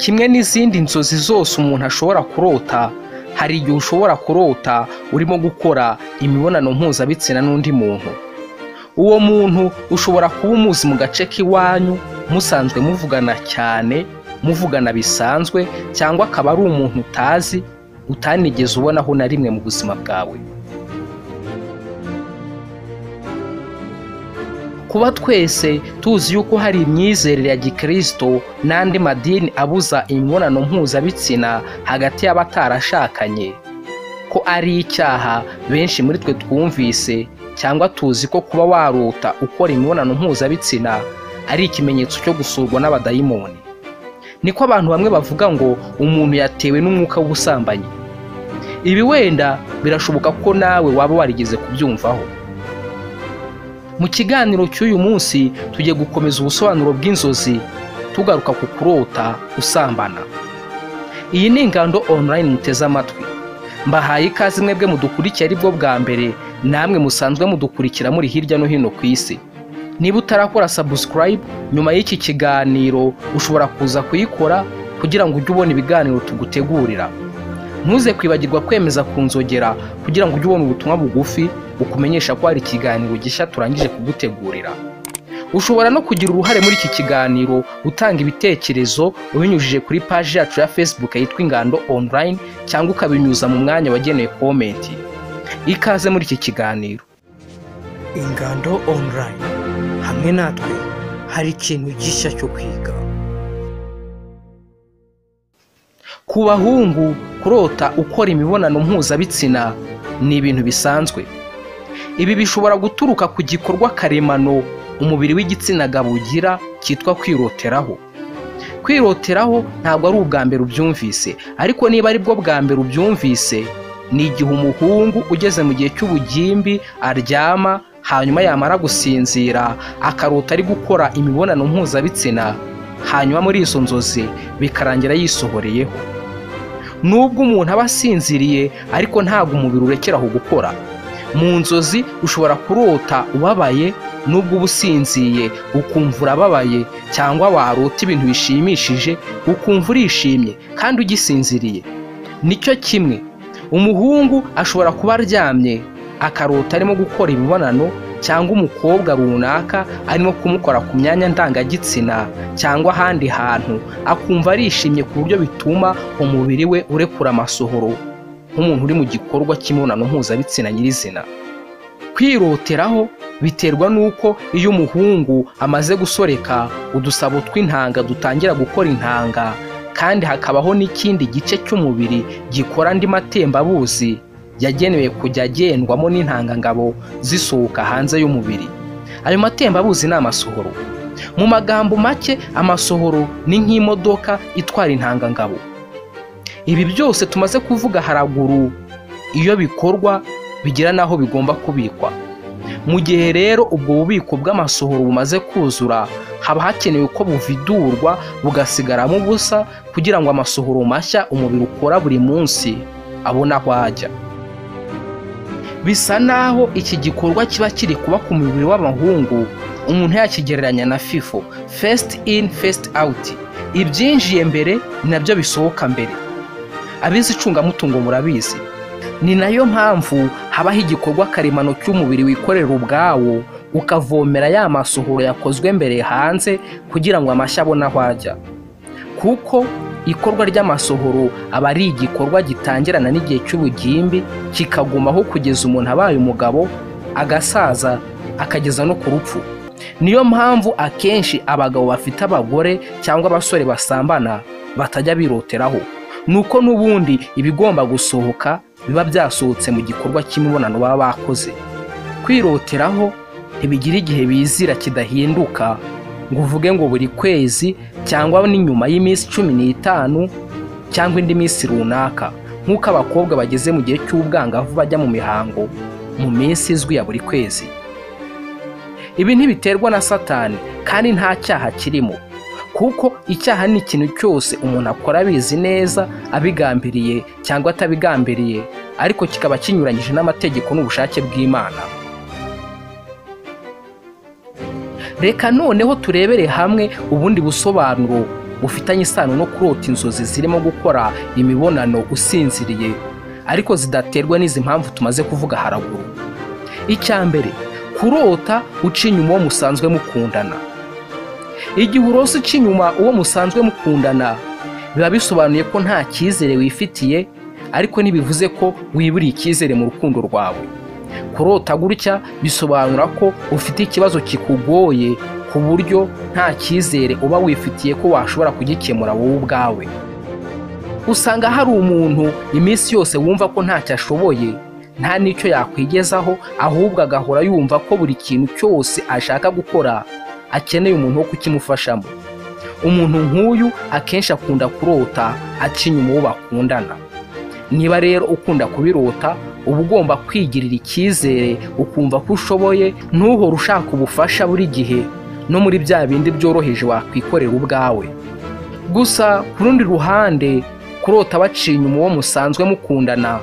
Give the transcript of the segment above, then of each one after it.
Kimwe n'izindi nzozi zose umuntu ashobora kurota, hari igihe ushobora kurota urimo gukora imibonano mpuzabitsina n'undi muntu. Uwo muntu ushobora kuba umuzi mu gace k'iwanyu, musanzwe muvugana cyane, muvugana bisanzwe, cyangwa akaba ari umuntu utazi, utanigeze ubonaho na rimwe mu buzima bwawe. Kuba twese tuzi yuko hari imyizerere ya gikristo n'andi madini abuza imibonano mpuzabitsina hagati y'abatarashakanye, ko ari icyaha benshi muri twe twumvise cyangwa tuzi ko kuba warota ukora imibonano mpuzabitsina ari ikimenyetso cyo gusurwa n'abadayimoni. Niko abantu bamwe bavuga ngo umuntu yatewe n'umwuka w'ubusambanyi. Ibi wenda birashoboka ko nawe waba warigeze kubyumvaho. Mu kiganiro cy'uyu munsi tugiye gukomeza ubusobanuro bw'inzozi tugaruka ku kurota usambana. Iyi ni Ingando Online muteze amatwi. Mbahaye ikaze mwebwe mudukurikiye aribwo bwa mbere, namwe musanzwe mudukurikira muri hirya no hino ku isi. Niba utarakora subscribe nyuma y'iki kiganiro ushobora kuza kuyikora kugira ngo ujye ubona ibiganiro tugutegurira. Ntuze kwibagirwa kwemeza ku nzogera kugira ngo ujye ubona ubutumwa bugufi bukumenyesha ko hari ikiganiro gishya turangije kugutegurira. Ushobora no kugira uruhare muri iki kiganiro utanga ibitekerezo ubinyujije kuri page yacu ya Facebook yitwa Ingando Online, cyangwa ukabinyuza mu mwanya wagenewe comment. Ikaze muri iki kiganiro. Ingando Online, hamwe natwe hari ikintu gishya cyo kwiga. Ku bahungu, kurota ukora imibonano mpuzabitsina ni ibintu bisanzwe. Ibi bishobora guturuka ku gikorwa karemano umubiri w'igitsina gabo ugira cyitwa kwiroteraho. Kwiroteraho ntabwo ari ubwa mbere ubyumvise, ariko niba ari bwo bwa mbere ubyumvise, ni igihe umuhungu ugeze mu gihe cy'ubugimbi aryama, hanyuma yamara gusinzira akarota ari gukora imibonano mpuzabitsina, hanyuma muri izo nzozi bikarangira yisohoreyeho. Nubwo umuntu aba asinziriye, ariko ntabwo umubiri urekera aho gukora. Mu nzozi ushobora kurota ubabaye, nubwo uba usinziye ukumva urababaye, cyangwa warota ibintu bishimishije ukumva urishimye kandi ugisinziriye. Nicyo kimwe, umuhungu ashobora kuba aryamye akarota arimo gukora imibonano, cyangwa umukobwa runaka arimo kumukora ku myanya ndangagitsina cyangwa ahandi hantu, akumva arishimye ku buryo bituma umubiri we urekura amasohoro nk'umuntu uri mu gikorwa cy'imibonano mpuzabitsina nyirizina. Kwiroteraho biterwa n'uko iyo umuhungu amaze gusoreka, udusabo tw'intanga dutangira gukora intanga, kandi hakabaho n'ikindi gice cy'umubiri gikora andi matembabuzi yagenewe kujya agendwamo n'intangangabo zisohoka hanze y'umubiri. Ayo matembabuzi ni amasohoro. Mu magambo make, amasohoro ni nk'imodoka itwara intangangabo. Ibi byose tumaze kuvuga haraguru, iyo bikorwa bigira naho bigomba kubikwa. Mu gihe rero ubwo bubiko bw'amasohoro bumaze kuzura, haba hakenewe ko buvidurwa bugasigaramo ubusa kugira ngo amasohoro mashya umubiri ukora buri munsi abone aho ajya. Bisa naho iki gikorwa kiba kiri kuba ku mubiri w'abahungu, umuntu yakigereranya na FIFO, first in first out. Ibyinjiye mbere nabyo bisohoka mbere. Abizi icungamutungo murabizi. Ni nayo mpamvu habaho igikorwa karemano cy'umubiri wikorera ubwawo, ukavomera ya masohoro yakozwe mbere hanze kugira ngo amashyi abone aho ajya. Kuko ikorwa ry'amasohoro aba ari igikorwa gitangirana n'igihe cy'ubugimbi, kikagumaho kugeza umuntu abaye umugabo, agasaza, akageza no ku rupfu. Niyo mpamvu akenshi abagabo bafite abagore cyangwa abasore basambana batajya biroteraho. Nuko n'ubundi ibigomba gusohoka biba byasohotse mu gikorwa cy'imibonano baba bakoze. Kwiroteraho ntibigira igihe bizira kidahinduka, ngo uvuge ngo buri kwezi cyangwa n'inyuma y'iminsi 15 cyangwa indi minsi runaka, nk'uko abakobwa bageze mu gihe cy'ubwangavu bajya mu mihango mu minsi izwi ya buri kwezi. Ibi ntibiterwa na Satani kandi nta cyaha kirimo, kuko icyaha ni ikintu cyose umuntu akora abizi neza, abigambiriye cyangwa atabigambiriye, ariko kikaba kinyuranyije n'amategeko n'ubushake bw'Imana. Reka noneho turebere hamwe ubundi busobanuro bufitanye isano no kurota inzozi zirimo gukora imibonano usinziriye, ariko zidaterwa n'izi mpamvu tumaze kuvuga haraguru. Icya mbere, kurota uca inyuma uwo musanzwe mukundana. Igihe urose uca inyuma uwo musanzwe mukundana, biba bisobanuye ko nta cyizere wifitiye, ariko ntibivuze ko wiburiye icyizere mu rukundo rwawe. Kurota gutya bisobanura ko ufite ikibazo kikugoye ku buryo nta cyizere uba wifitiye ko washobora kugikemura wowe ubwawe. Usanga hari umuntu iminsi yose wumva ko ntacyo ashoboye, nta n'icyo yakwigezaho, ahubwo agahora yumva ko buri kintu cyose ashaka gukora akeneye umuntu wo kukimufashamo. Umuntu nk'uyu akenshi akunda kurota aca inyuma uwo bakundana. Niba rero ukunda kubirota, uba ugomba kwigirira icyizere, ukumva ko ushoboye, ntuhore ushaka ubufasha buri gihe no muri bya bindi byoroheje wakwikorera ubwawe. Gusa ku rundi ruhande, kurota baciye inyuma uwo musanzwe mukundana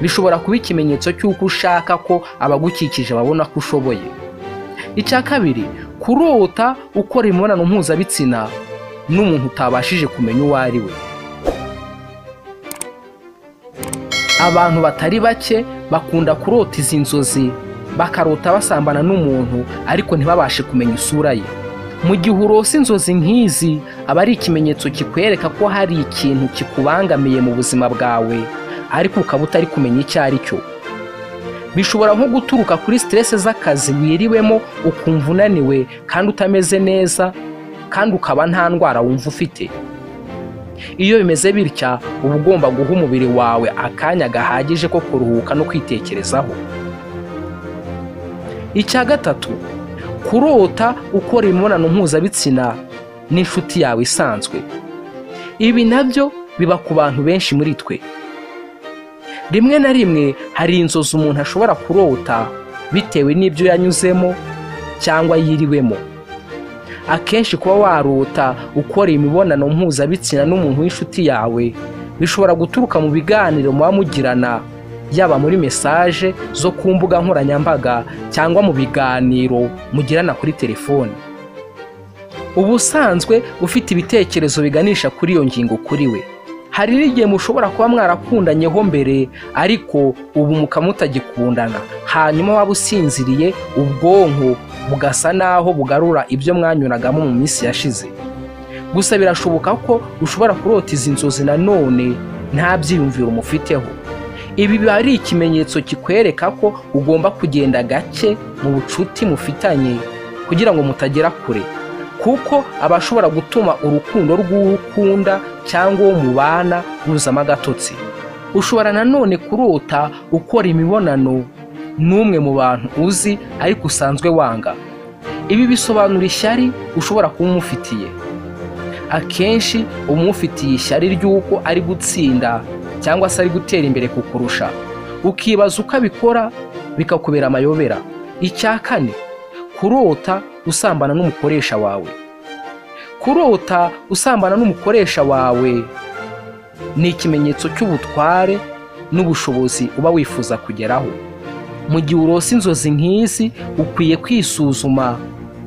bishobora kuba ikimenyetso cy'uko ushaka ko abagukikije babona ko ushoboye. Icya kabiri, kurota ukora imibonano mpuzabitsina n'umuntu utabashije kumenya uwo ari we. Abantu batari bake bakunda kurota izi nzozi, bakarota basambana n'umuntu ariko ntibabashe kumenya isura ye. Mu gihe urose inzozi nk'izi, aba ari ikimenyetso kikwereka ko hari ikintu kikubangamiye mu buzima bwawe, ariko ukaba utari kumenya icyo ari cyo. Bishobora nko guturuka kuri stress z'akazi wiriwemo, ukumva unaniwe kandi utameze neza, kandi ukaba nta ndwara wumva ufite. Iyo bimeze bitya, uba ugomba guha umubiri wawe akanya gahagije ko kuruhuka no kwitekerezaho. Icya gatatu, kurota ukora imibonano mpuzabitsina n'inshuti yawe isanzwe. Ibi nabyo biba ku bantu benshi muri twe. Rimwe na rimwe hari inzozi umuntu ashobora kurota bitewe n'ibyo yanyuzemo cyangwa yiriwemo. Akenshi kuba warota ukora imibonano mpuzabitsina n'umuntu w'inshuti yawe bishobora guturuka mu biganiro muba mugirana, yaba muri mesaje zo ku mbuga nkoranyambaga cyangwa mu biganiro mugirana kuri telefone. Ubusanzwe ufite ibitekerezo biganisha kuri iyo ngingo kuri we. Hari n'igihe mushobora kuba mwarakundanyeho mbere, ariko ubu mukaba mutagikundana, hanyuma waba usinziriye ubwonko bugasa naho bugarura ibyo mwanyuragamo mu minsi yashize. Gusa birashoboka ko ushobora kurota izi nzozi nanone nta byiyumviro umufiteho. Ibi biba ari ikimenyetso kikwereka ko ugomba kugenda gake mu bucuti mufitanye kugira ngo mutagera kure, kuko abashobora gutuma urukundo rw'uwo ukunda cyangwa uwo mubana ruzamo agatotsi. Ushobora nanone kurota ukora imibonano n'umwe mu bantu uzi ariko usanzwe wanga. Ibi bisobanura ishyari ushobora kuba umufitiye. Akenshi umufitiye ishyari ry'uko ari gutsinda cyangwa se ari gutera imbere kukurusha, ukibaza uko abikora bikakubera amayobera. Icya kane, kurota usambana n'umukoresha wawe. Kurota usambana n'umukoresha wawe ni ikimenyetso cy'ubutware n'ubushobozi uba wifuza kugeraho. Mu gihe urose inzozi nk'izi, ukwiye kwisuzuma,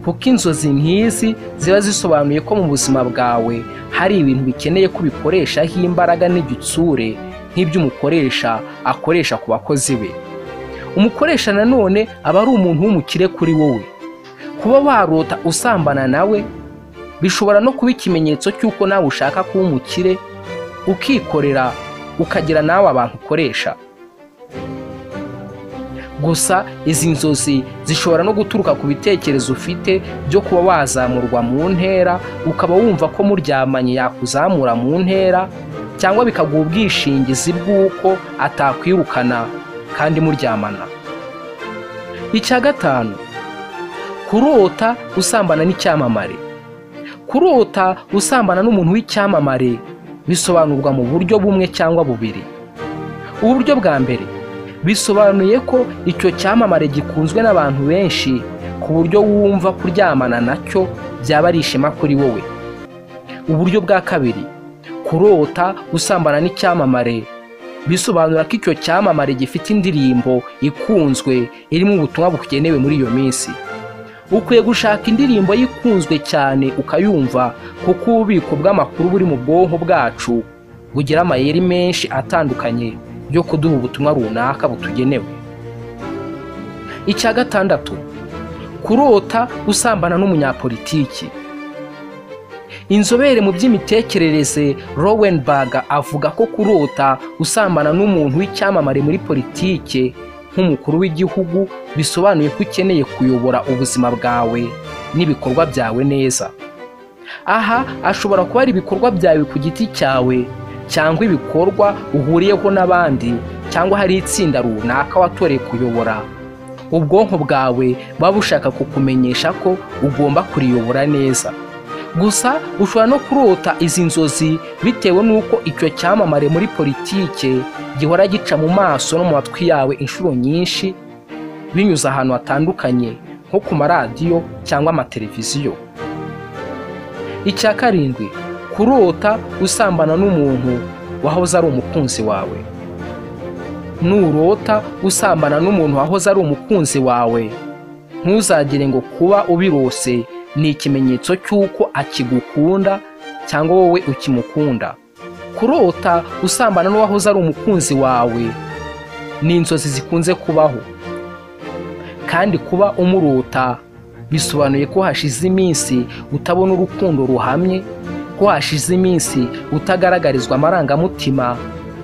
kuko inzozi nk'izi ziba zisobanuye ko mu buzima bwawe hari ibintu bikeneye kubikoreshaho imbaraga n'igitsure nk'iby'umukoresha akoresha ku bakozi be. Umukoresha nanone aba ari umuntu w'umukire kuri wowe. Kuba warota usambana nawe bishobora no kuba ikimenyetso cy'uko nawe ushaka kuba umukire, ukikorera, ukagira nawe abantu ukoresha. Gusa izi nzozi zishobora no guturuka ku bitekerezo ufite byo kuba wazamurwa mu ntera, ukaba wumva ko muryamanye yakuzamura mu ntera, cyangwa bikaguha ubwishingizi bw'uko atakwirukana kandi muryamana. Icya gatanu, kurota usambana n'icyamamare. Kurota usambana n'umuntu w'icyamamare bisobanurwa mu buryo bumwe cyangwa bubiri. Uburyo bwa mbere, bisobanuye ko icyo cyamamare gikunzwe n'abantu benshi ku buryo wumva kuryamana nacyo byaba ari ishema kuri wowe. Uburyo bwa kabiri, kurota usambana n'icyamamare bisobanura ko icyo cyamamare gifite indirimbo ikunzwe irimo ubutumwa bukenewe muri iyo minsi. Ukwiye gushaka indirimbo yikunzwe cyane ukayumva, kuko ububiko bw'amakuru buri mu bwonko bwacu bugira amayeri menshi atandukanye yo kuduha ubutumwa runaka butugenewe. Icya gatandatu, kurota usambana n'umunyapolitiki. Inzobere mu by'imitekerereze Lowenberg avuga ko kurota usambana n'umuntu w'icyamamare muri politike nk'umukuru w'igihugu bisobanuye ko ukeneye kuyobora ubuzima bwawe n'ibikorwa byawe neza. Aha ashobora kuba ari ibikorwa byawe ku giti cyawe cyangwa ibikorwa uhuriyeho n'abandi, cyangwa hari itsinda runaka watoreye kuyobora. Ubwonko bwawe buba bushaka kukumenyesha ko ugomba kuriyobora neza. Gusa ushobora no kurota izi nzozi bitewe n'uko icyo cyamamare muri politike gihora gica mu maso no mu matwi yawe inshuro nyinshi, binyuze ahantu hatandukanye nko ku maradiyo cyangwa amateleviziyo. Icya karindwi, kurota usambana n'umuntu wahoze ari umukunzi wawe. Nurota usambana n'umuntu wahoze ari umukunzi wawe, ntuzagire ngo kuba ubirose ni ikimenyetso cy'uko akigukunda cyangwa wowe ukimukunda. Kurota usambana n'uwahoze ari umukunzi wawe ni inzozi zikunze kubaho, kandi kuba umurota bisobanuye ko hashize iminsi utabona urukundo ruhamye, ko hashize iminsi utagaragarizwa amarangamutima,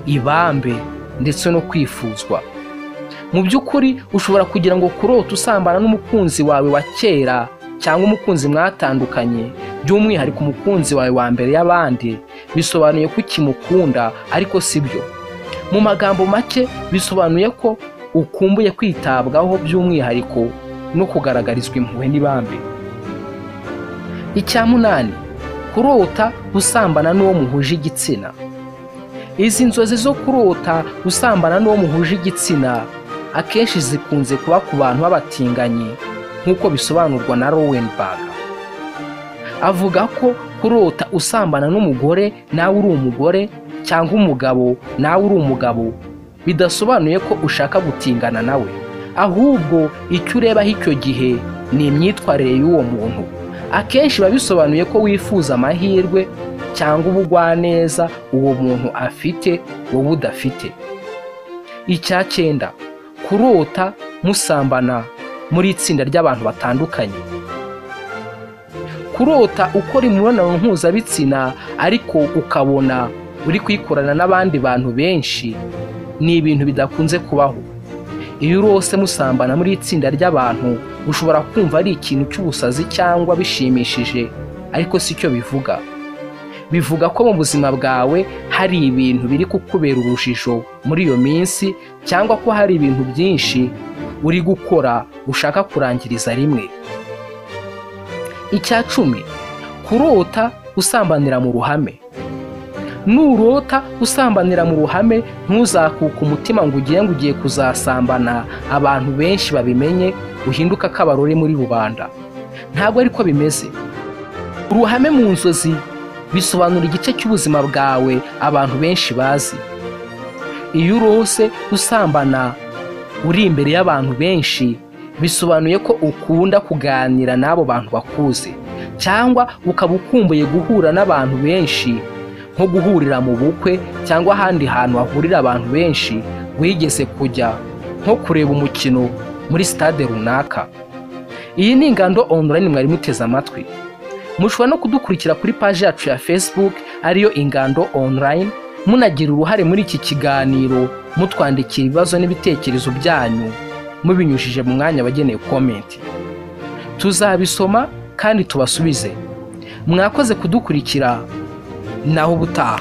ibambe ndetse no kwifuzwa. Mu by'ukuri ushobora kugira ngo kurota usambana n'umukunzi wawe wa kera cyangwa umukunzi mwatandukanye, by'umwihariko umukunzi wawe wa mbere y'abandi, bisobanuye ko ukimukunda, ariko si byo. Mu magambo make bisobanuye ko ukumbuye kwitabwaho by'umwihariko no kugaragarizwa impuhwe n'ibambe. Icya munani, kurota usambana n'uwo muhuje igitsina. Izi nzozi zo kurota usambana n'uwo muhuje igitsina akenshi zikunze kuba ku bantu b'abatinganyi, nk'uko bisobanurwa na Lowenberg. Avuga ko kurota usambana n'umugore nawe uri umugore, cyangwa umugabo nawe uri umugabo, bidasobanuye ko ushaka gutingana nawe, ahubwo icyo urebaho icyo gihe ni imyitwarire y'uwo muntu. Akenshi biba bisobanuye ko wifuza amahirwe cyangwa ubugwaneza uwo muntu afite wowe udafite. Icya cyenda, kurota musambana muri itsinda ry'abantu batandukanye. Kurota ukora imibonano mpuzabitsina ariko ukabona uri kuyikorana n'abandi bantu benshi ni ibintu bidakunze kubaho. Iyo urose musambana muri itsinda ry'abantu ushobora kumva ari ikintu cy'ubusazi cyangwa bishimishije, ariko si cyo bivuga. Bivuga ko mu buzima bwawe hari ibintu biri kukubera urujijo muri iyo minsi, cyangwa ko hari ibintu byinshi uri gukora ushaka kurangiriza rimwe. Icya 10, kurota usambanira mu ruhame. Nurota usambanira mu ruhame ntuzakuka umutima ngo ugire ngo ugiye kuzasambana abantu benshi babimenye, uhinduka kabarore muri rubanda. Ntabwo ariko bimeze. Uruhame mu nzozi bisobanura igice cy'ubuzima bwawe abantu benshi bazi. Iyo urose usambana uri imbere y'abantu benshi bisobanuye ko ukunda kuganira n'abo bantu bakuze, cyangwa ukaba ukumbuye guhura n'abantu benshi, nko guhurira mu bukwe cyangwa ahandi hantu hahurira abantu benshi wigeze kujya, nko kureba umukino muri stade runaka. Iyi ni Ingando Online mwari muteze amatwi. Mushobora no kudukurikira kuri page yacu ya Facebook ariyo Ingando Online, munagira uruhare muri iki kiganiro mutwandikira ibibazo n'ibitekerezo byanyu mubinyujije mu mwanya wagenewe comment. Tuzabisoma kandi tubasubize. Mwakoze kudukurikira, naho ubutaha.